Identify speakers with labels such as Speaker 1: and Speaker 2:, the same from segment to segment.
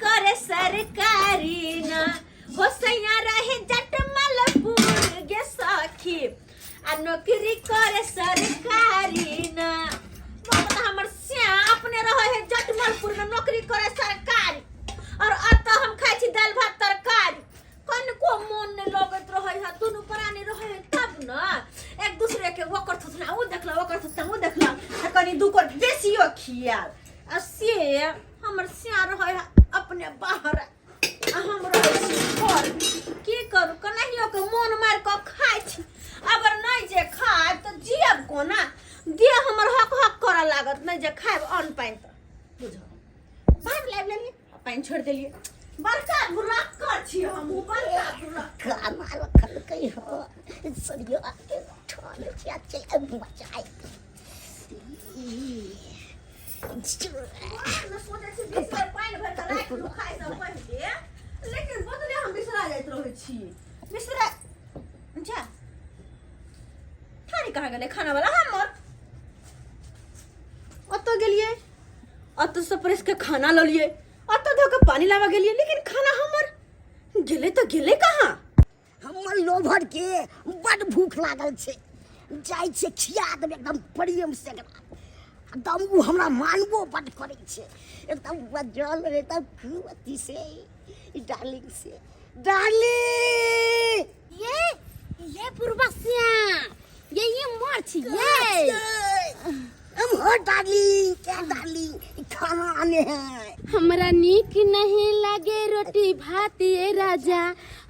Speaker 1: करे सरकारी ना हो सैया रहे जट मलपुर गे सखी आ नौकरी करे सरकारी ना। बाबा हमर स्या अपने रहे है जटमलपुर में नौकरी करे सरकारी और अतः हम खाइ छी दालि भात तरकारी। कनको मोन नहीं लगैत रहे है, दुनू प्राणी रहे है तब न एक दूसरे के ओकर थुथना ओ देखला ओकर थुथना ओ देखला आ कनी दू कोर बेसियो खियाल। आ से हमर स्या रहे है अपने बाहर आ हम रहै छी घर। की करू कनाहियो के मोन मारि कऽ खाइ छी, अगर नहि जे खायब तऽ जियब कोना? देह हमर हक हक करऽ लागत नहि जे खायब अन्न पानि तऽ बुझल। पानि लाबि लेलियै पानि छोड़ि देलियै। बड़का भुरक्कर छी हमहूँ, बड़का भुरक्कर।
Speaker 2: खाना रखलकै हो सरिया के उठल छै चल बचाइ।
Speaker 1: सोचै छी बिसरे पानि भरि कऽ राखि लू खाइ सँ पहिले, लेकिन बोतले हम बिसरा जाइत रहै छी। बिसरा जा थारी कहाँ गेलै खाना वाला हमर? ओतऽ गेलियै, ओतऽ से प्रेस के खाना लऽ लियै, ओतऽ धो के पानी लाबऽ गेलियै, लेकिन खाना हमर गेलै तऽ गेलै कहाँ?
Speaker 2: हमर लोभर के बड भूख लागल छै, जाइ छै खिया देबै एकदम प्रेम से एकरा। एकदम ओ हमरा मानबो बड करै छै, एकदम बजल एकदम खूब अथी से डार्लिंग से डार्लिंग।
Speaker 3: ये पूर्वसिया ये मर छी ये
Speaker 2: हम हो डार्लिंग क्या डार्लिंग खाना आने हैं।
Speaker 3: हमरा नीक नहीं लगे रोटी भात ये राजा,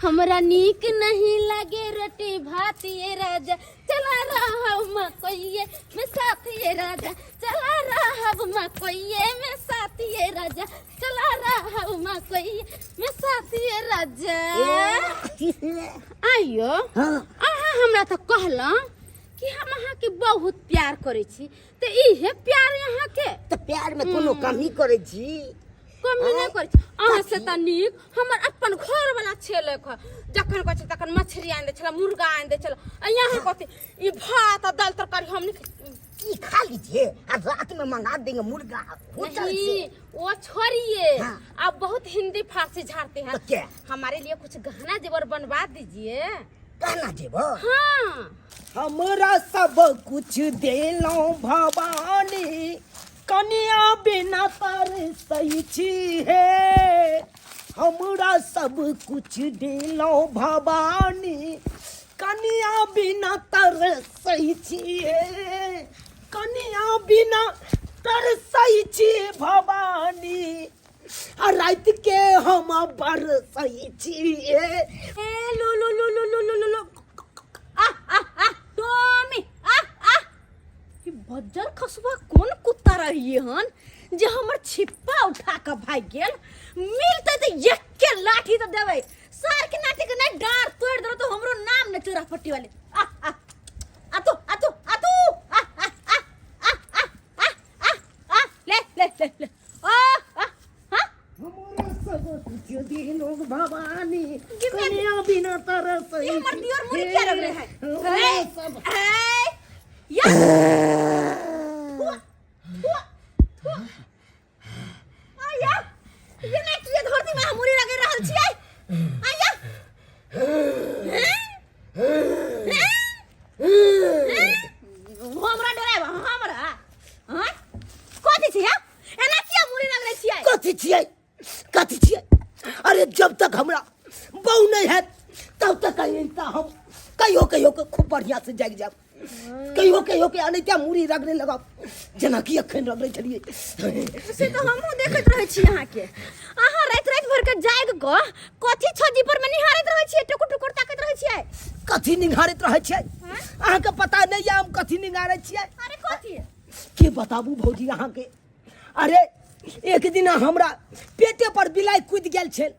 Speaker 3: हमरा नीक नहीं लगे रोटी भात ये राजा, चला रहा मकइये में साथ ये राजा, चला रहा मकइये में साथ ये राजा, चला रहा मकइये में साथ ये राजा। आइयो
Speaker 2: हाँ।
Speaker 3: अहाँ हमरा तो कहला कि हम अहाँ के बहुत प्यार करे छी, तो इहे प्यार अहाँ के?
Speaker 2: तो प्यार में कोनो कमी करे छी?
Speaker 3: कमी नहीं करे छी। अहाँ से त नीक हमर अपन घर वाला छेलक ह, जखन कहै छै तखन मछली आनि दै छला, मुर्गा आनि दै छला, आ यहाँ कथी ई भात आ दालि तरकारी हम नहीं
Speaker 2: की खा लीजिए और रात में मंगा देंगे मुर्गा होटल से।
Speaker 3: नहीं, वो छोड़िए।
Speaker 2: हाँ।
Speaker 3: आप बहुत हिंदी फारसी झाड़ते हैं।
Speaker 2: तो क्या?
Speaker 3: हमारे लिए कुछ गहना जेवर बनवा दीजिए।
Speaker 2: गहना जेवर?
Speaker 3: हाँ।
Speaker 4: हमरा सब कुछ देलौं भवानी, कनिया बिना तरसै छी हे। हमरा सब कुछ देलौं भवानी, कनिया बिना तरसै छी हे। कनिया बिना तरसै छी भवानी, आ राति के हम बरसै छी हे।
Speaker 1: ए लो लो लो लो लो लो लो आ आ आ टॉमी आ आ ई बज्जर खसुआ कोन कुत्ता रहिए हन जे हमर छिप्पा उठा के भागि गेल? मिलते तऽ एके लाठी तऽ देबै सार के नाटी के, नहीं डार तोड़ देलो तो हमरो नाम ने चोरा पट्टी वाले। आ आ आ तू आ तू आ तू आ आ आ आ आ आ आ आ ले ले ले ले आ आ हां।
Speaker 4: हमरा सब कुछ दिनो भवानी, कनिया बिना तरसै।
Speaker 1: ये हमर दियोर मुड़ी क्या लग रहे है?
Speaker 4: हमरा सब
Speaker 1: ए या थुआ थुआ थुआ आया ये ना किए धरती में हम मुड़ी लगे रहल छियै। आया हमरा डराबा हमरा? हां कथि छियै एना किया मुड़ी लगले छियै?
Speaker 2: कथि छियै कथि छियै? अरे जब तक हमरा बहु नहीं है तब तक अहिंसा हम कहियो कहियो के खूब बढ़िया से जागि जाब, कहियो कहियो के अनैता मुड़ी रगड़े लगब, जेनाकि अखन रगड़े छलियै।
Speaker 1: से तऽ हमहूँ देखैत रहै छी अहाँके, अहाँ राति राति भरि के जागि कऽ कथी छज्जी पर में निहारैत रहै छियै, टुकुर टुकुर ताकैत रहै छियै?
Speaker 2: कथी निहारैत रहै छियै? अहाँके पता नहि यऽ हम कथी निहारै छियै?
Speaker 1: अरे कथी
Speaker 2: के बताबू भौजी अहाँके? अरे एक दिन हमरा पेटे पर बिलाइ कूदि गेल छल,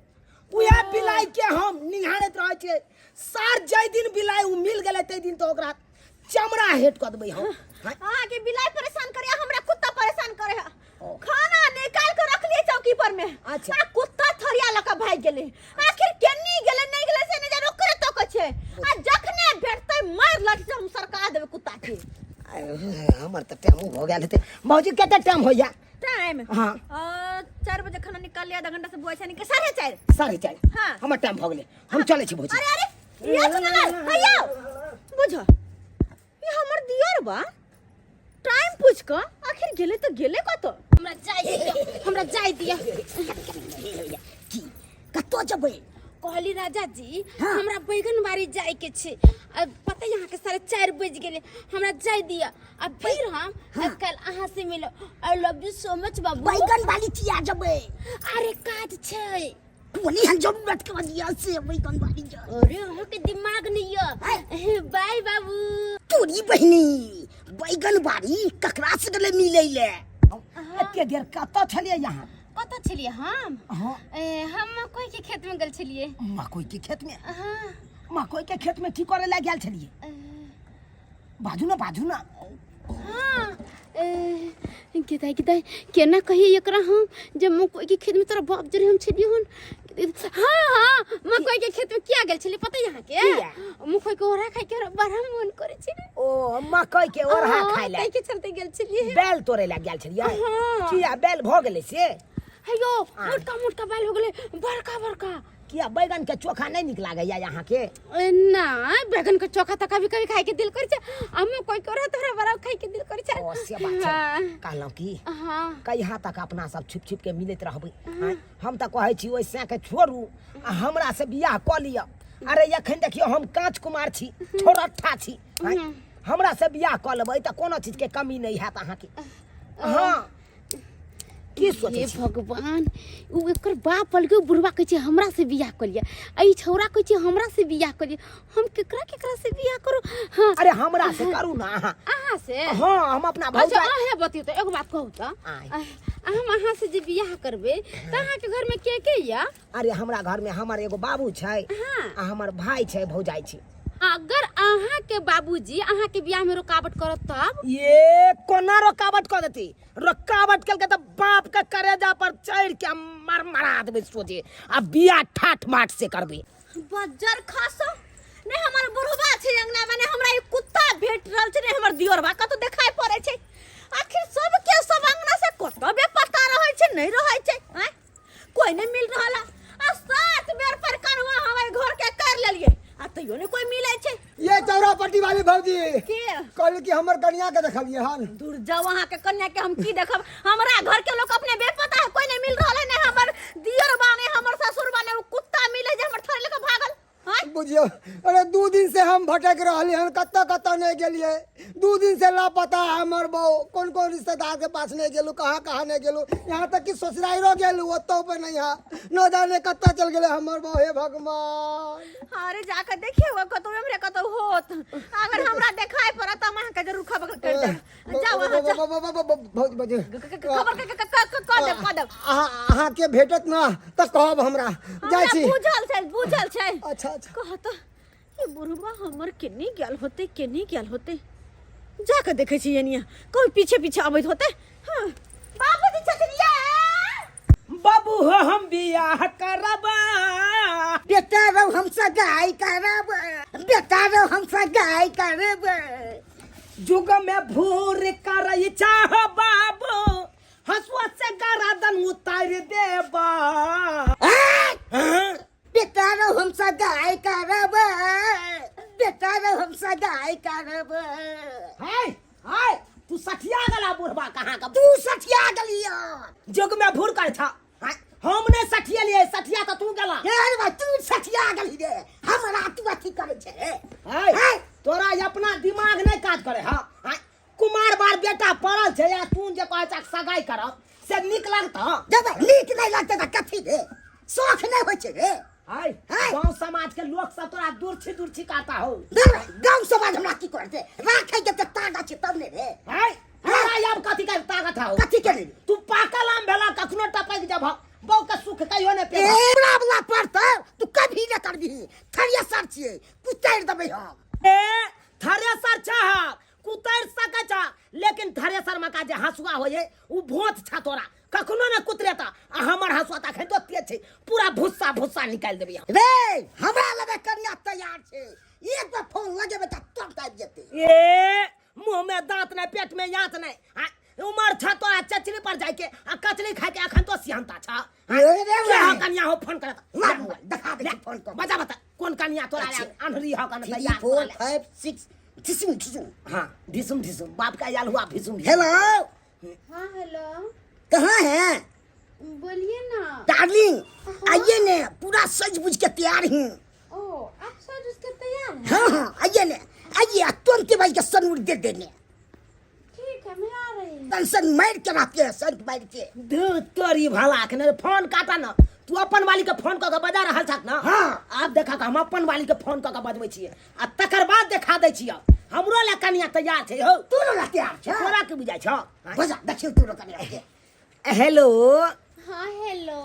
Speaker 2: उएह बिलाइ के हम निहारैत रहै छियै। सार जाहि दिन बिलाइ ओ मिल गेलै ताहि दिन तऽ ओकरा चमड़ा हेट कऽ देबै हम।
Speaker 1: अहाँके बिलाइ परेशान करे, हमरा कुत्ता परेशान करे है। खाना निकाल के रख लिए चौकी पर में।
Speaker 2: अच्छा।
Speaker 1: आ कुत्ता थरिया लऽ कऽ भागि गेलै, आखिर केनी गेलै नहि गेलै से नहि जाने, ओकरे तकै छै। आ जखने भेटतै मारि लाठी से हम सरका देबै कुत्ता के।
Speaker 2: हमर तऽ टाइम भऽ गेल हेतै भौजी। कते टाइम होइया?
Speaker 1: टाइम?
Speaker 2: हाँ।
Speaker 1: 4 बजे खाना निकाल लिया, आधा घंटा से बुआ छै निकाल 4:30।
Speaker 2: 4:30।
Speaker 1: हाँ।
Speaker 2: हमर टाइम भऽ गेलै, हम चलै छी भौजी।
Speaker 1: अरे अरे, ये सुनल हैया, बुझ ये हमर दियर बा टाइम पूछ क आखिर गेले तो गेले कत।
Speaker 3: हमरा जाय दिअ, हमरा जाय दिअ।
Speaker 2: की कतऽ जेबै?
Speaker 3: कहली राजा जी,
Speaker 2: हाँ।
Speaker 3: हमरा बैगन बाड़ी जाय के छै। अब पता है अहाँके 4:30 बज गेलै, हमरा जाय दिअ। आ फिर हम
Speaker 2: हाँ।
Speaker 3: कल अहाँ से मिलब। I love you so much बाबू।
Speaker 2: बैगन बाड़ी किया जेबै?
Speaker 3: अरे काज छै।
Speaker 2: बोली हम जरूरत के वजह से बैगन बाड़ी जा।
Speaker 3: अरे अहाँ के दिमाग नहीं है। बाय बाबू।
Speaker 2: तोरी बहिनी बैगन बाड़ी ककरा से गेलै मिलै ले? एते देर कतऽ छलियै यहाँ?
Speaker 3: कतऽ छलियै हम?
Speaker 2: हाँ।
Speaker 3: हम मकई के खेत में गेल छलियै।
Speaker 2: मकई के खेत में?
Speaker 3: हाँ।
Speaker 2: मकई के खेत में की करे ला गेल छलियै? बाजू ना, बाजू ना।
Speaker 3: हाँ। गेदाइ गेदाइ केना कहिए एकरा हम जे मकई के खेत में तोरा बाप जरे हम छलियै हन। हाँ हाँ, मकई के खेत में किया गेल छलियै पता यहाँ के?
Speaker 2: किया?
Speaker 3: मकई के ओढ़ा खाय के हमरा बड़ा मन करे छलै।
Speaker 2: ओ मकई के ओढ़ा
Speaker 3: हाँ,
Speaker 2: खाय ला।
Speaker 3: ताहि के चलते गेल छलियै।
Speaker 2: बैल तोड़े ला गेल छलियै?
Speaker 3: हाँ।
Speaker 2: किया बैल भऽ गेलै से?
Speaker 3: हेयो मोटका मोटका बैल हो गेलै, बड़का बड़का।
Speaker 2: किया बैगन के चोखा नहीं निक लागैया यहाँ के?
Speaker 3: ना, बैगन के चोखा तो कभी कभी खाए के दिल करे छै, हम कोई करे तोरा बड़ा खाए के दिल करे छै।
Speaker 2: ओ से बात छै।
Speaker 3: हाँ।
Speaker 2: कहलहुँ की
Speaker 3: हाँ।
Speaker 2: कहिया तक अपना सब छुप छुप के मिलैत रहबै? आँय, हम तऽ कहै छी ओहि सैं के छोड़ू आ हमरा से बियाह कऽ लिअ। अरे एखन देखियौ हम काँच कुमार छी, छोरट्ठा छी। आँय, हमरा से बियाह कऽ लेबै तऽ कोनो चीज के कमी नहि हैत अहाँके। हाँ, की सोचै
Speaker 3: हे
Speaker 2: छी?
Speaker 3: भगवान, उ एकर बाप अलगे बुढ़वा कहै छै हमरा से बियाह कऽ लिअ, आ ई छौड़ा कहै छै हमरा से बियाह कऽ लिअ। हम केकरा केकरा से बियाह करू? हाँ।
Speaker 2: अरे हमरा से करू ना अहाँ।
Speaker 3: अहाँ से?
Speaker 2: हाँ, हम अपना
Speaker 3: अच्छा,
Speaker 2: भौजाई।
Speaker 3: अहें बतियौ तऽ एगो बात कहू तऽ।
Speaker 2: आय।
Speaker 3: हम अहाँ से जे बियाह करबै तऽ अहाँके घर में के के या?
Speaker 2: अरे हमरा घर में हमर एगो बाबू छै,
Speaker 3: हाँ।
Speaker 2: आ हमर भाई छै, भौजाई छै।
Speaker 3: अगर अहाँ के बाबूजी अहाँ के बियाह में रुकावट करत तब?
Speaker 2: ये कोना रुकावट कर देती? रुकावट केलकै तऽ बाप के करेजा पर चढ़ के मर मरा देबै सोझे, आ बियाह ठाठ माठ से करबै।
Speaker 1: बज्जर खासो ने हमर बुढ़वा छै अंगना में, ने हमरा ई कुत्ता भेट रहल छै, ने हमर दियोरबा कतौ देखाइ पड़ै छै। आखिर सब के सब अंगना से कतौ बेपता रहै छै, नहीं रहै छै, आँय? कोई नहीं मिल रहल है। आ 7 बेर पर कनवा हमारे घर के कर लेलिए, आ तैयो नहीं कोई मिले छै।
Speaker 5: ये चौरा पट्टी वाली भौजी
Speaker 1: के?
Speaker 5: कहली कि हमर कन्या के देखलिए हन।
Speaker 1: दूर जाओ, अहाँ के कन्या के हम की देखब? हमरा घर के लोग अपने बेपता है, कोई नहीं मिल रहल है, नहीं हमर दियर बाने, हमर ससुर बाने, वो कुत्ता मिले जे हमर थोड़े लेके भागल। हाँ?
Speaker 5: बुझियो, अरे 2 दिन से हम भटक रहली हन, कत्ता कत्ता नहीं गेलिए, 2 दिन से लापता है हमर बहू। कौन कौन रिश्तेदार के पास नहीं गेलू, कहाँ कहाँ नहीं गेलू, यहाँ तक कि ससुराइरो गेलू ओतो पे नहीं है, न जाने कत्ता चल गेले हमर बहू। हे भगवान।
Speaker 1: अरे जाकर देखिए वो कतो हमरे कतो होत, अगर हमरा देखाय पड़त त हम अहाँ के जरूर खबर कर देब। जाओ अहाँ जाओ।
Speaker 5: भौजी, भौजी।
Speaker 1: खबर क देब, क देब।
Speaker 5: अहाँ के भेटत ना त कहब हमरा। जाइ छी।
Speaker 1: बुझल छै, बुझल छै।
Speaker 5: अच्छा, अच्छा।
Speaker 1: कहत ई बुढ़वा हमर केने गेल होते, केने गेल होते? जाके देखै छी एनिया कोई पीछे पीछे अबैत होते। हाँ। बाबूजी छथिन ये।
Speaker 2: बाबू हो हम बियाह करब,
Speaker 4: बेटा रहो हम सगाई करब, बेटा रहो हम सगाई करब।
Speaker 2: जुग में भूर करई चाह बाबू, हसुआ से गरदन उतार देबा।
Speaker 4: बेटा रहो हम सगाई करब, बेटा रहो हम सगाई करब।
Speaker 2: हाय हाय, तू सठिया गला बुढ़बा कहाँ का?
Speaker 4: तू सठिया गलिया।
Speaker 2: जुग में भूर कर छा। हाय, हम नहीं सठियलिए, सठिया तो तू गला।
Speaker 4: हे रे भाई, तू सठिया गली रे, हमरा तू अथी करे छे।
Speaker 2: हाय,
Speaker 4: हाय।
Speaker 2: तोरा अपना दिमाग नहीं काज करे। हाँ, हाय, कुमार बार बेटा पड़ल छै आ तू जे कहै छह सगाई करब से नीक लगतौ?
Speaker 4: जब नीक नहीं लगतै तऽ कथी रे, शौख नहीं होइ छै रे।
Speaker 2: हाय,
Speaker 4: हाय।
Speaker 2: गांव समाज के लोग सब तोरा दुर्छी दुर्छी काटा हो।
Speaker 4: नहीं, गांव समाज हमरा की करते, राखै के तऽ ताकत छै तब ने रे।
Speaker 2: हाय, तोरा आब कथी के ताकत हौ?
Speaker 4: कथी के रे?
Speaker 2: तू पाकल आम भेला, कखनो टपक जब बहू के सुख कहियो ने
Speaker 4: ए,
Speaker 2: पेबा।
Speaker 4: हमरा वाला पर तऽ तू कभी ने करबिही, थरिया छियै, कुतैर देबै हम।
Speaker 2: ए, थ्रेसर चाह कुतैर सकै छ, लेकिन थ्रेसर मका जे हंसुआ होइए उ भोथ छ, तोरा कखनो ने कुतरेता। आ हमर हंसुआ त अखन तो तेज छै, पूरा भुस्सा भुस्सा निकालि देबै हम।
Speaker 4: रे, हमरा लगे कन्या तैयार छै, एक बार फोन लगेबै तऽ तुरंत आबि जेतै।
Speaker 2: ए, मुंह में दांत नहीं, पेट में यात नहीं। आ, उमर छ तो आ चचरी पर जाके आ कचरी खाए के अखन तो सिहनता छ।
Speaker 5: रे रे।
Speaker 2: के ह कनिया हो फोन करत?
Speaker 5: ला मोबाइल देखा दे फोन कर।
Speaker 2: बजा बता कोन कनिया तोरा
Speaker 5: अच्छा।
Speaker 2: आन्हरी ह कन
Speaker 5: 3
Speaker 2: तैयार
Speaker 5: 4 5 6 ढिसुम ढिसुम।
Speaker 2: हां, ढिसुम ढिसुम बाप का आयल हुआ भिसुम।
Speaker 5: हेलो।
Speaker 3: हाँ हेलो,
Speaker 5: कहाँ है?
Speaker 3: बोलिए ना
Speaker 5: डार्लिंग। आइए ने, पूरा सज बुझ के तैयार हूँ।
Speaker 3: ओ आप सज उसके तैयार हैं?
Speaker 5: हाँ हाँ, आइए ने, आइए, तुरंत भाई के सनूर दे देने।
Speaker 3: ठीक है, मैं आ रही हूँ।
Speaker 5: टेंशन मार के रहते हैं, संत मार के।
Speaker 2: धू तोरी भला के ने फोन काटा ना। तू अपन वाली के फोन क के बजा रहल छक ना?
Speaker 5: हाँ।
Speaker 2: आब देखा हम अपन वाली के फोन क के बजबै छियै आ तकर बाद देखा दै छियै। हमरो ला कनिया तैयार छै हौ।
Speaker 5: तोरो ला तैयार छै?
Speaker 2: तोरा के बुझाइ छौ?
Speaker 5: बजा देखियौ तोरो कनिया के।
Speaker 2: हेलो।
Speaker 3: हाँ हेलो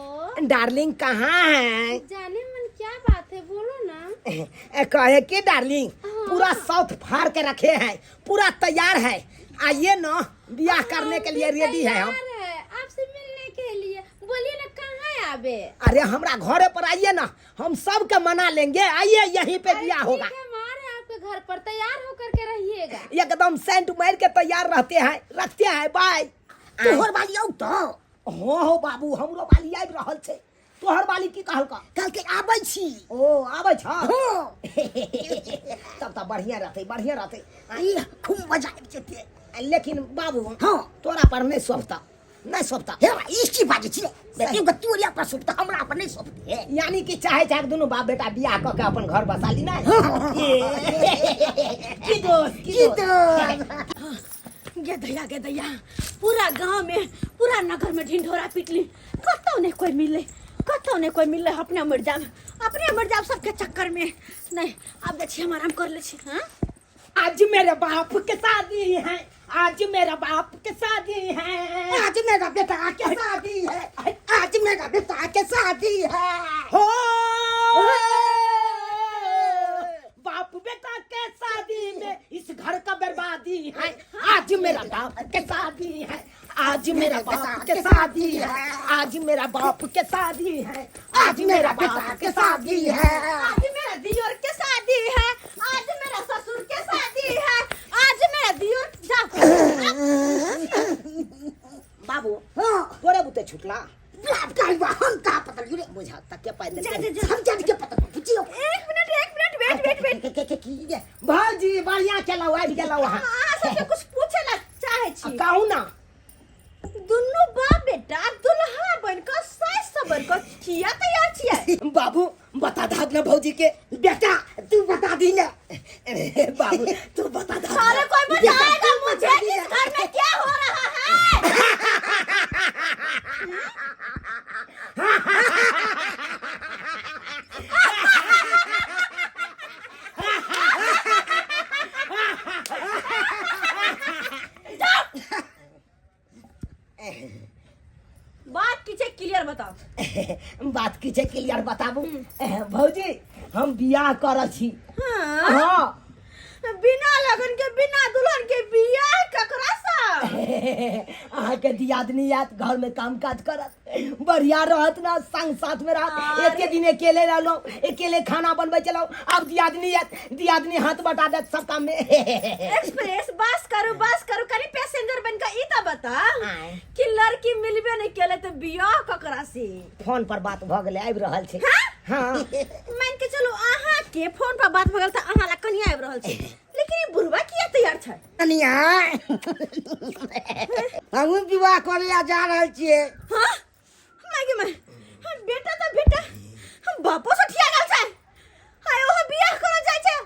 Speaker 2: डार्लिंग, कहाँ है?
Speaker 3: जाने मन क्या बात है, बोलो ना।
Speaker 2: कहे के डार्लिंग,
Speaker 3: हाँ।
Speaker 2: पूरा साउथ फाड़ के रखे हैं, पूरा तैयार है, आइए ना, ब्याह करने के लिए रेडी है हम।
Speaker 3: तैयार है आपसे मिलने के लिए। बोलिए ना कहाँ आवे?
Speaker 2: अरे हमरा घरे पर आइए ना, हम सबके मना लेंगे, आइए यहीं पे
Speaker 3: अरे
Speaker 2: ब्याह
Speaker 3: ठीक
Speaker 2: होगा।
Speaker 3: है, हम आ रहे हैं आपके घर पर, तैयार होकर के रहिएगा।
Speaker 2: एकदम सेंट मार के तैयार रहते हैं, रखते हैं, बाय।
Speaker 5: तोहर वाली आउ तो?
Speaker 2: हो हो बाबू, हमरो वाली आबि रहल छै। तोहर वाली की कहलका?
Speaker 5: कहलकै आबै छी।
Speaker 2: ओ आबै छ?
Speaker 5: हाँ।
Speaker 2: तब तऽ बढ़िया रहतै, बढ़िया रहतै।
Speaker 5: ई खूब मजा आबि जेतै।
Speaker 2: लेकिन बाबू,
Speaker 5: हाँ।
Speaker 2: तोरा पर नहि शोभता, नहि शोभता।
Speaker 5: हे बा, ई की बाजै छी रे? बेटी के तोरिया पर शोभता, हमरा पर नहि शोभते।
Speaker 2: यानी कि चाहे चाहे दुनू बाप बेटा बियाह कऽ के अपन घर बसा ली ना। की दोस्त, की
Speaker 5: की
Speaker 2: दोस्त?
Speaker 5: दोस्त?
Speaker 1: गे दैया, गे दैया, पूरा गांव में पूरा नगर में ढिंढोरा पिटली, कतौ नहीं कोई मिले, कतौ नहीं कोई मिले। अपने मर जाब, अपने मर जाब सबके चक्कर में। नहीं अब देखिए हम आराम कर ले छी। हाँ
Speaker 2: आज मेरे बाप के शादी है, आज मेरा बाप के शादी है,
Speaker 5: आज मेरा बेटा के शादी है, आज मेरा बेटा के शादी है।
Speaker 2: हो बाप बेटा के शादी में इस घर का बर्बादी है। आज मेरा बाप के शादी है, आज मेरा बाप के शादी है, आज मेरा बाप के शादी है, आज मेरा बाप के शादी है,
Speaker 1: आज मेरा दियोर के शादी है, आज मेरा ससुर के शादी है, आज मेरा दियोर जा।
Speaker 2: बाबू।
Speaker 5: हाँ।
Speaker 2: तोरे बुते छुटला?
Speaker 5: बाप का हुआ, हम कहाँ पता रे?
Speaker 2: बुझा तक के पाइ
Speaker 1: जा,
Speaker 2: देलकै।
Speaker 1: जा, जा।
Speaker 5: हम जान के पता बुझियो।
Speaker 1: एक मिनट, एक मिनट, वेट वेट वेट।
Speaker 5: के के के की रे?
Speaker 2: भौजी बढ़िया केलौ, आबि गेलौ अहाँ।
Speaker 1: अहाँ सबके कुछ पूछे ला चाहे छी।
Speaker 2: कहू ना।
Speaker 1: दुनू बाप बेटा दुल्हा बन कऽ सास सबर कऽ किया तैयार छियै?
Speaker 2: बाबू बता दाद ना भौजी के।
Speaker 5: बेटा तू बता दी ना।
Speaker 2: अरे बाबू तू बता दाद।
Speaker 1: सारे कोई बताएगा मुझे कि इस घर में क्या हो रहा है? बात की छै क्लियर बताओ।
Speaker 2: बात की छै क्लियर बताबू भौजी, हम बियाह करऽ छी।
Speaker 1: हाँ?
Speaker 2: हाँ।
Speaker 1: बिना लगन के बिना दुल्हन के बियाह ककरा सा?
Speaker 2: अहाँके दियादनी आयत, घर में काम काज करत, बढ़िया रहत ना, संग साथ में रहत।
Speaker 1: अरे।
Speaker 2: एके दिन अकेले रहलहुँ, अकेले खाना बनबै छलहुँ, आब दियादनी आयत, दियादनी हाथ बटा देत सब काम में।
Speaker 1: एक्सप्रेस बस करू, बस करू, कनी पैसेंजर बन के ई त बता
Speaker 2: आय।
Speaker 1: कि लड़की मिलबे नहीं केले त बियाह ककरा से?
Speaker 2: फोन पर बात भऽ गेलै, आबि रहल छै।
Speaker 1: हाँ?
Speaker 2: हाँ।
Speaker 1: मान के चलू अहाँ के फोन पर बात भऽ गेल त अहाँ ला कनिया आबि रहल छै, लेकिन ई बुढ़वा किया तैयार छै?
Speaker 5: कनिया, हमहूँ विवाह करे ला जा रहल छियै।
Speaker 1: हाँ माय गे माय, हम बेटा त बेटा, हम बापो से ठिया गेल छै, हाय ओहो बियाह करऽ जाइ छै।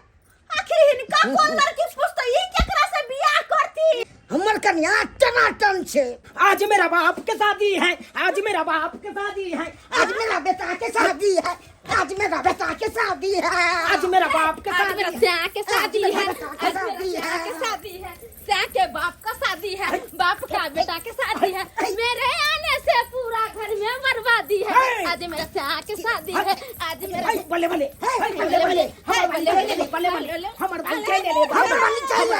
Speaker 1: आखिर हिनका कोन लड़की पूछतै, ई केकरा से बियाह करती?
Speaker 5: हमर कनिया टनाटन छै।
Speaker 2: आज मेरा बाप के शादी है, आज मेरा बाप के शादी है,
Speaker 5: आज मेरा बेटा के शादी है, आज मेरा बेटा के शादी है,
Speaker 2: आज मेरा बाप के
Speaker 3: आज
Speaker 2: शादी
Speaker 3: मेरा
Speaker 2: है,
Speaker 3: स्या के शादी
Speaker 5: आज
Speaker 3: है,
Speaker 5: मेरा बेटा के
Speaker 3: आज मेरा
Speaker 5: शादी
Speaker 3: स्या
Speaker 5: है।
Speaker 3: के शादी है, स्या के बाप का शादी है, बाप का बेटा के शादी है, मेरे आने से पूरा घर में बर्बादी है। आज मेरा स्या के शादी है, आज मेरा
Speaker 2: बल्ले बल्ले बल्ले बल्ले, हमर वाली चल ले, बल्ले बल्ले, हमर वाली चल ले,
Speaker 5: हमर वाली चल ले,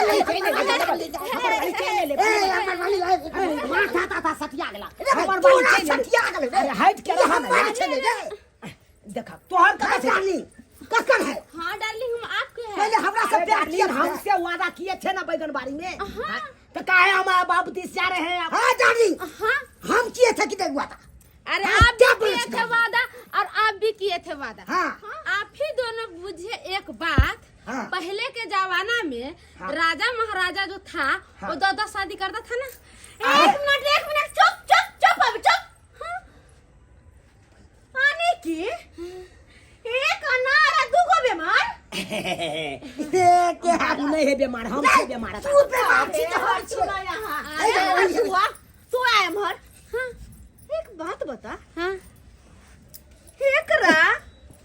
Speaker 2: हमर वाली चल ले,
Speaker 5: ए हमर वाली
Speaker 2: अरे माथा ताथा सटिया गेला,
Speaker 5: रे
Speaker 2: हमर वाली
Speaker 5: तोरा
Speaker 2: चल ले।
Speaker 5: सटिया गेलै रे।
Speaker 2: अरे हट के रहा
Speaker 5: हमर
Speaker 2: ना।
Speaker 5: वाली चल रे।
Speaker 2: देखा तोहर कहाँ छै?
Speaker 5: डार्लिंग ककर है?
Speaker 3: हाँ डार्लिंग, हम आपके हैं।
Speaker 5: पहले हमरा से
Speaker 2: अरे
Speaker 5: प्यार
Speaker 2: डार्लिंग,
Speaker 5: किया
Speaker 2: हमसे वादा किए थे ना बैगनबाड़ी में।
Speaker 3: हाँ।
Speaker 2: तो काहे हमारा बाप दिस जा रहे हैं आप?
Speaker 4: हाँ डार्लिंग।
Speaker 3: हाँ।
Speaker 4: हम किए थे कि नहीं हुआ था?
Speaker 3: अरे
Speaker 4: हाँ,
Speaker 3: आप
Speaker 4: क्या
Speaker 3: भी
Speaker 4: बोले
Speaker 3: किए
Speaker 4: थे?
Speaker 3: थे वादा और आप भी किए थे वादा।
Speaker 4: हाँ।
Speaker 3: आप ही दोनों बुझे एक बात।
Speaker 4: हाँ।
Speaker 3: पहले के जमाना में
Speaker 4: हाँ।
Speaker 3: राजा महाराजा जो था,
Speaker 4: हाँ।
Speaker 3: वो 10-10 शादी करता था ना।
Speaker 1: एक मिनट, एक मिनट, चुप चुप चुप, अभी चुप। आने की एक अनार आ दूगो बीमार।
Speaker 4: क्या?
Speaker 2: तू नहीं है बीमार, हम छे बीमार।
Speaker 4: तू बीमार छी तऽ हम छियै।
Speaker 1: सुनो यहाँ।
Speaker 4: अरे,
Speaker 1: अरे, तू आ, तू आए एम्हर।
Speaker 3: हाँ।
Speaker 1: एक बात बता।
Speaker 3: हाँ।
Speaker 1: एकरा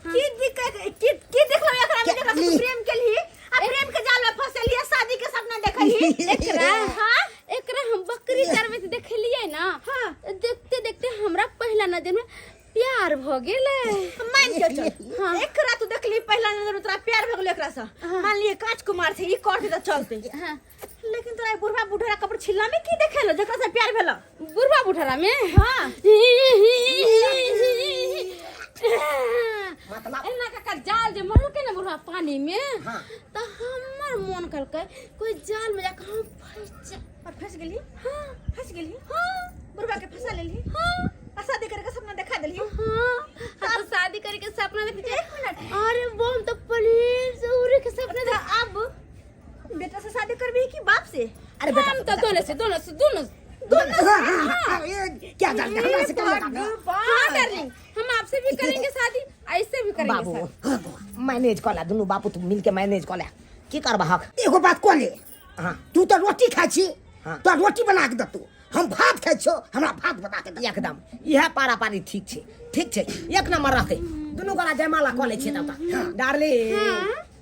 Speaker 1: की दिक्कत, की की देखलो एकरा में? जेकरा से तू
Speaker 4: ली।
Speaker 1: प्रेम केलही आ प्रेम के जाल में फंसलिए, शादी के सपना देखलही?
Speaker 3: एकरा?
Speaker 1: हाँ।
Speaker 3: एकरा हम बकरी चरबैत देखलिए ना।
Speaker 1: हाँ।
Speaker 3: देखते देखते हमरा पहला नजर में प्यार भ गेलै।
Speaker 1: मान के चल।
Speaker 3: हाँ।
Speaker 1: एकरा तू देखली पहला नजर में तोरा प्यार भ गेलो एकरा से।
Speaker 3: हाँ।
Speaker 1: मान लिए कांच कुमार छै, ई कर दे त चलते।
Speaker 3: हाँ।
Speaker 1: लेकिन तोरा ई बुढ़वा बुढ़रा कपड़ छिल्ला में की देखेलो जेकरा से प्यार भेलो?
Speaker 3: बुढ़वा बुढ़रा में?
Speaker 1: हाँ।
Speaker 4: मतलब?
Speaker 3: एना काका जाल जे मरलकै ने बुढ़वा पानी में।
Speaker 4: हाँ।
Speaker 3: तऽ हमर मोन करलकै कोई जाल में जाके हम फंस जाए।
Speaker 1: और फंस गेली?
Speaker 3: हाँ।
Speaker 1: फंस गेली?
Speaker 3: हाँ।
Speaker 1: बुढ़वा के फंसा लेली?
Speaker 3: हाँ।
Speaker 1: आ शादी करे के सपना देखा देली?
Speaker 3: हाँ, हम तो शादी करे के सपना देख।
Speaker 1: एक मिनट।
Speaker 3: अरे वो हम तो पनीर से उड़े के सपना देख।
Speaker 1: अब बेटा से शादी करबी कि बाप से?
Speaker 2: अरे बेटा।
Speaker 3: हम तो दोनों से, दोनों से, दोनों।
Speaker 4: हाँ, हाँ, हाँ, ये क्या जानते हमरा से क्या लगा?
Speaker 3: हाँ डार्लिंग, हम आपसे भी करेंगे शादी, ऐसे भी करेंगे
Speaker 2: बाबू
Speaker 3: शादी।
Speaker 2: मैनेज कऽ ले, दुनू बापू तू मिलके मैनेज कऽ ले, की करबहक?
Speaker 4: एगो बात कह ले।
Speaker 2: हाँ।
Speaker 4: तू तो रोटी खाइ छी।
Speaker 2: हाँ।
Speaker 4: तो रोटी बना के देतू, हम भात खाइ छियो, हमरा भात बना के दे।
Speaker 2: एकदम इएह पारा पारी ठीक छै, ठीक छै, एक नंबर रखै। दुनू गोरा जयमाला कऽ लै छियै तब तक। डार्लिंग,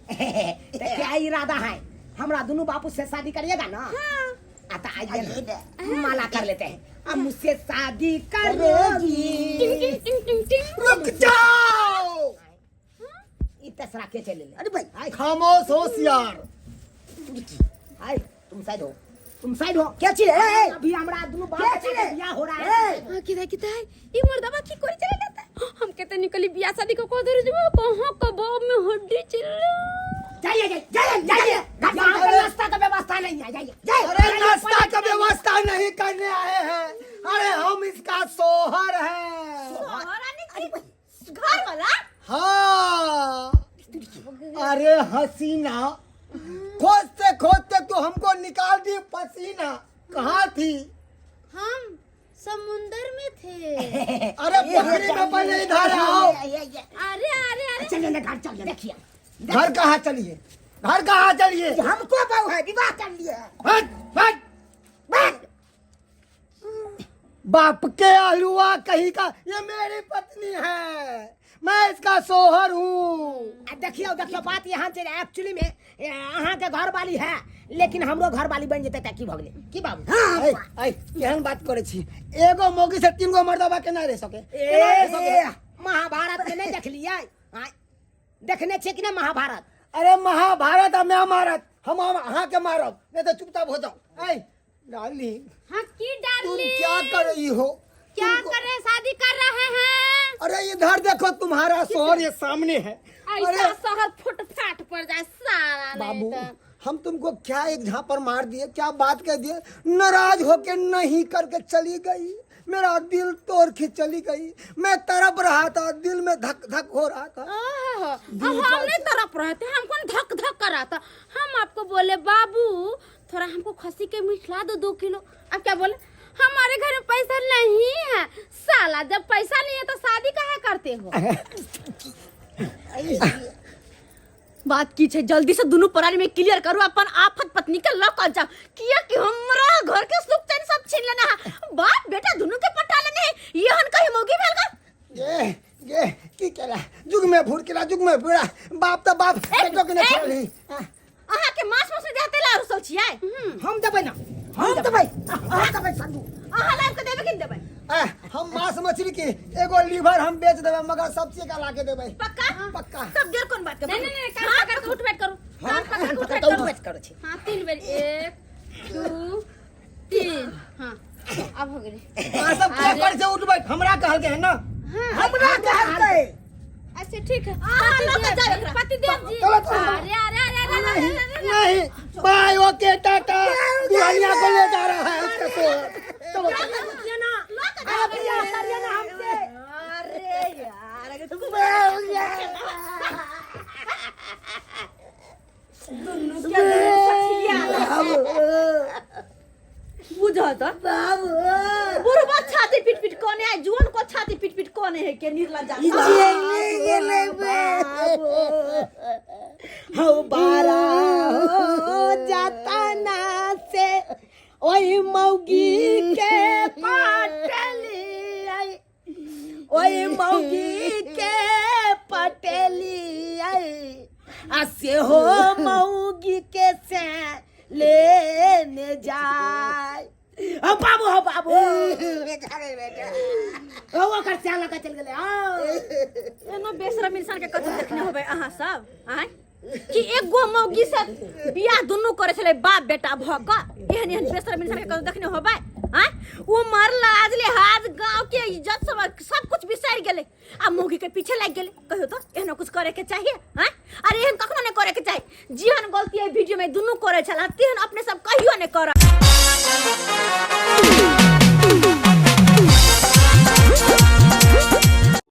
Speaker 2: तऽ क्या इरादा है? हमरा दुनू बापू से शादी करिएगा ना? आ तो आइए ना, माला कर लेते हैं। अब मुझसे शादी करोगी?
Speaker 3: टिंग टिंग टिंग टिंग टिंग।
Speaker 5: रुक जाओ।
Speaker 2: ई तेसरा के चले ले।
Speaker 4: अरे भाई।
Speaker 5: खामोश होशियार।
Speaker 2: आय, तुम साइड हो, तुम साइड हो।
Speaker 4: क्या चीज है? ए, ए,
Speaker 2: अभी हमरा दुनू बाप
Speaker 4: क्या
Speaker 2: के
Speaker 4: चीज है?
Speaker 2: बियाह हो रहा है।
Speaker 4: ए,
Speaker 3: हाँ, किधर किधर है ई मर्दवा? की करी चले जाता है? हम कहते निकली बियाह शादी को को धर जब कहां कबाब में हड्डी चिल्ला।
Speaker 2: जाइए जाइए जाइए जाइए, यहाँ पे नाश्ता का व्यवस्था नहीं है, जाइए जाइए।
Speaker 5: अरे नाश्ता का व्यवस्था नहीं करने आए हैं, अरे हम इसका सोहर है।
Speaker 1: सोहरानी की घर वाला?
Speaker 5: हाँ, अरे हसीना, खोजते खोजते तो हमको निकाल दी पसीना, कहाँ थी?
Speaker 3: हम समुंदर में थे।
Speaker 5: अरे बकरी में, पहले इधर आओ।
Speaker 3: अरे अरे अरे।
Speaker 4: चलिए ना घर, चलिए।
Speaker 2: देखिए।
Speaker 5: घर कहाँ चलिए, घर कहाँ चलिए?
Speaker 4: हमको बहू है, विवाह कर लिए।
Speaker 5: हट हट।
Speaker 4: बस।
Speaker 5: बाप के आलुआ कहीं का, ये मेरी पत्नी है, मैं इसका सोहर हूँ।
Speaker 2: आ देखियो देखियो, बात यहाँ से एक्चुअली में अहाँ के घर वाली है, लेकिन हमरो घर वाली बन जेतै त की भऽ गेलै? की बाबू?
Speaker 5: ऐ ऐ, केहन बात करे छी? एगो मौगी से तीन गो मर्दबा केना रह सके? केना रह सके?
Speaker 2: ए, महाभारत में नहीं देखलियै? आँय, देखने छियै कि नहीं महाभारत?
Speaker 5: अरे महाभारत आ महाभारत, हम अहाँ के मारब, नहीं तो चुपचाप हो जाओ। ऐ डार्लिंग।
Speaker 3: हाँ की
Speaker 5: तुम
Speaker 3: डार्लिंग?
Speaker 5: क्या कर रही हो?
Speaker 3: क्या
Speaker 5: तुमको-
Speaker 3: कर रहे हैं? शादी कर रहे हैं।
Speaker 5: अरे इधर देखो, तुम्हारा शोहर ये सामने है।
Speaker 3: ऐसा
Speaker 5: अरे
Speaker 3: शहर फुट फाट पर जाए सारा नहीं
Speaker 5: बाबू,
Speaker 3: तो।
Speaker 5: हम तुमको क्या एक झापड़ मार दिए, क्या बात कह दिए, नाराज होके नहीं करके चली गई, मेरा दिल तोड़ के चली गई। मैं तड़प रहा था, दिल में धक धक हो रहा था।
Speaker 3: ओहो, अब हम नहीं तड़प रहे थे, हमको न धक धक कर रहा था। हम आपको बोले बाबू थोड़ा हमको खसी के मीट ला दो 2 किलो। अब क्या बोले? हमारे घर में पैसा नहीं है। साला जब पैसा नहीं है तो शादी कहाँ करते हो?
Speaker 1: बात की छै, जल्दी से दुनू प्राणी में क्लियर करू, अपन आफत पत्नी के लऽ कऽ जाओ, किया कि हमरा घर के सुख चैन सब छीन लेना है, बाप बेटा दुनू के पटा लेने है। एहन कहीं मौगी भेल का?
Speaker 5: ये ये की केला जुग में भूर केला जुग में भूरा, बाप तो बाप बेटो के नहीं छोड़ली।
Speaker 1: अहाँ के मांस मछली देते ला रुसल छियै?
Speaker 2: हम देबै ना।
Speaker 4: हम देबै, हम देबै संजू।
Speaker 1: अहाँ लाइब के देबै कि नहि देबै?
Speaker 5: आ, हम मांस मछली के एगो लीवर हम बेच देबै, मगर सब चीज का लाके देबै।
Speaker 1: पक्का?
Speaker 5: पक्का।
Speaker 1: तब देर कोन बात के?
Speaker 3: नहीं नहीं नहीं, कान पकड़ के उठ बैठ करू, कान पकड़ के उठ बैठ
Speaker 2: उठ
Speaker 3: करू।
Speaker 2: बैठ करू छी।
Speaker 3: हाँ, 3 बेर, 1 2 3, हाँ अब हो गेलै।
Speaker 5: अहाँ सब क्या कर से उठबै? हमरा कहलकै है ना।
Speaker 4: हमरा कहलकै।
Speaker 3: अच्छा ठीक है।
Speaker 1: अहाँ लऽ कऽ जाउ एकरा।
Speaker 3: पतिदेव जी।
Speaker 5: चलो, चलो।
Speaker 3: अरे अरे अरे अरे।
Speaker 5: नहीं नहीं, बाय, ओके, टाटा। दुल्हनिया को ले जा रहा है उसका सोहर। चलो।
Speaker 2: अरे बियाह करिए ना हमसे।
Speaker 1: अरे यार, अगर तू दुनू के दुनू सखिया बुझ त
Speaker 2: बाबू।
Speaker 1: बुढ़बा छाती पीट पीट कोने है, जुअन को छाती पीट पीट कोने है के निर्लज्जा।
Speaker 2: बाबू हौ बारा हो जाता ना से ओई मौगी के पटली आई, ओई मौगी के पटेली आई, आ से हो मौगी के से लेने जाय। हो बाबू, हो बाबू, हो ओकर स्याल लगा चल गेलै। आओ।
Speaker 1: एनो बेशरम इंसान के कतौ देखने होबै अहाँ सब आँय कि एगो मौगी से बियाह दुनू करे छलै बाप बेटा भऽ कऽ, एहन एहन बेशरम इंसान के कतौ देखने होबै आँय? उमर लाज लिहाज गाँव के इज्जत सब सब कुछ बिसरि गेलै आ मौगी के पीछे लागि गेलै। कहियो तऽ एहनो कुछ करे के चाहिए आँय? अरे एहन कखनो नहि करे के चाही। जेहन गलती एहि वीडियो में दुनू करे छला तेहन अपने सब कहियो नहि करब।